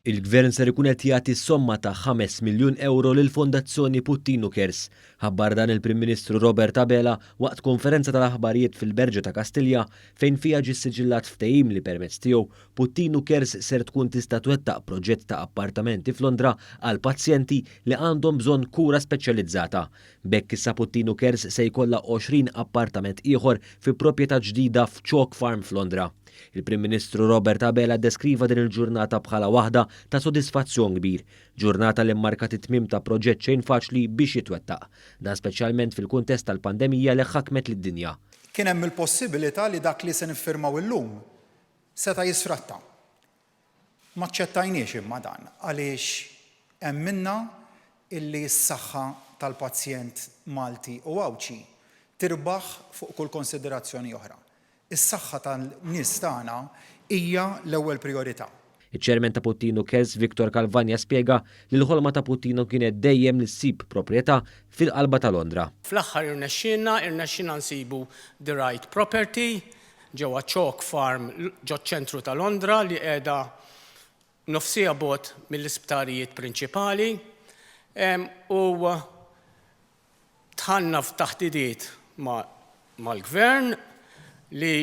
Il-Gvern ser ikun qed jagħti somma ta' 5 miljun ewro lill-Fondazzjoni Puttinu Cares. Ħabbar dan il-Prim Ministru Robert Abela waqt konferenza tal-aħbarijiet fil-Berġa ta' Kastilja fejn fiha ġie ssiġillat ftehim li permezz tiegħu Puttinu Cares ser tkun tista' twettaq proġett ta' appartamenti f'Londra għal pazjenti li għandhom bżonn kura speċjalizzata. B'hekk issa Puttinu Cares se jkollha 20 appartament ieħor fi proprjetà ġdida f'Chalk Farm f'Londra. Il-Prim Ministru Robert Abela ddeskriva din il-ġurnata bħala waħda ta' sodisfazzjon kbir, ġurnata li mmarkat it-tmiem ta' proġett xejn faċli biex jitwettaq. Dan speċjalment fil-kuntest tal-pandemija li ħakmet lid-dinja. Kien hemm il-possibilità li dak li se niffirmaw illum seta' jisfratta. M'aċċettajniex imma dan għaliex emminna illi s-saħħa tal-pazjent Malti u Għawdxi tirbaħ fuq kull konsiderazzjoni oħra. Is-saħħa tan-nies tagħna hija l-ewwel prijorità. Iċ-Chairman ta' Puttinu Cares Victor Calvagna spjega li l-ħolma ta' Puttinu kienet dejjem li ssib proprjetà fil-qalba ta' Londra. Fl-aħħar irnexxielna, irnexxielna nsibu the right property ġewwa Chalk Farm ġoċ-ċentru ta' Londra li qiegħda nofs siegħa bogħod mill-isptarijiet prinċipali u dħalna f'taħdidiet mal-Gvern li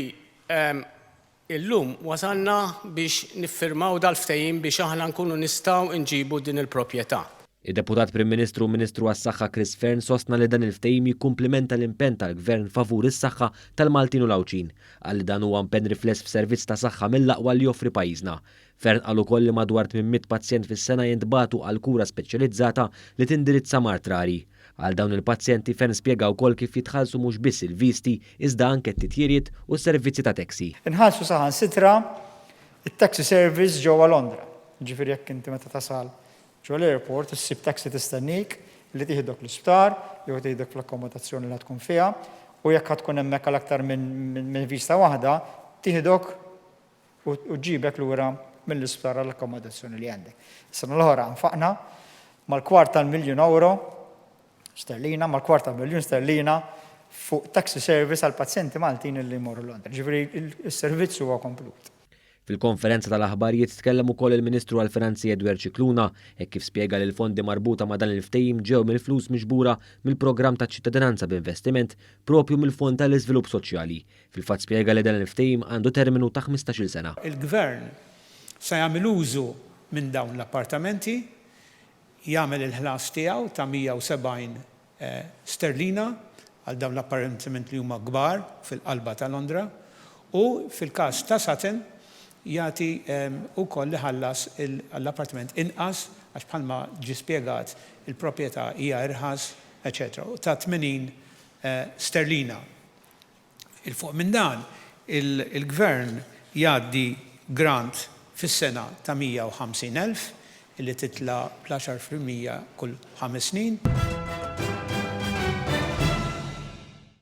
illum wasalna biex niffirmaw dal-ftehim biex aħna nkunu nistgħu nġibu din il-proprjetà. Id-Deputat Prim Ministru u Ministru għas-Saħħa Chris Fearne sostna li dan il-ftehim jikkumplimenta l-impenn tal-Gvern favur is-saħħa tal-Maltin u l-Għawdxin. Qal li dan huwa impenn rifless f'servizz ta' saħħa mill-aqwa li joffri pajjiżna. Fearne qal ukoll li madwar 800 pazjent fis-sena jintbagħtu għal kura speċjalizzata li tindirizza mard rari. Għal dawn il-pazjenti Fearne spjega wkoll kif jitħallsu mhux biss il-viżti iżda anke t-titjiriet u s-servizzi ta' taxi. Inħallsu saħansitra t-taxi service ġewwa Londra. Jiġifieri jekk inti meta tasal Ġo l-airport issib taxi tistennik li tieħdok l-isptar jew tieħdok fl-akkomodazzjoni li ħa tkun fiha u jekk ħa tkun hemmhekk għal aktar minn viżta waħda, tieħdok u ġġibek lura mill-isptar għall-akkomodazzjoni li għandek. Is-sena l-oħra nfaqna mal-kwart tal-miljun ewro sterlina, mal-kwart ta' miljun sterlina fuq taxi service għal pazjenti Maltin li jmorru Londra. Ġifieri s-servizz huwa komplut. Fil-konferenza tal-aħbarijiet tkellem ukoll il-Ministru għall-Finanzi Edward Scicluna hekk kif spjega li l-fondi marbuta ma' dan il-ftehim ġew mill-flus miġbura mill-programm taċ-ċittadinanza b'investiment proprju mill-Fond għall-Iżvilupp Soċjali. Fil-fatt spjega li dan il-ftehim għandu terminu ta' 15-il sena. Il-Gvern se jagħmel użu minn dawn l-appartamenti, jagħmel il-ħlas tiegħu ta' 170 sterlina għal dawn l-apparentament li huma kbar fil-qalba ta' Londra u fil-każ ta' Sutton jagħti wkoll iħallas għall-appartament inqas għax bħalma ġie spjegat il-proprjetà hija irħas eċetera ta' 80 sterlina. 'Il fuq minn dan, il-Gvern jgħaddi grant fis-sena ta' 150,000 li titla' bl-10% kull ħames snin.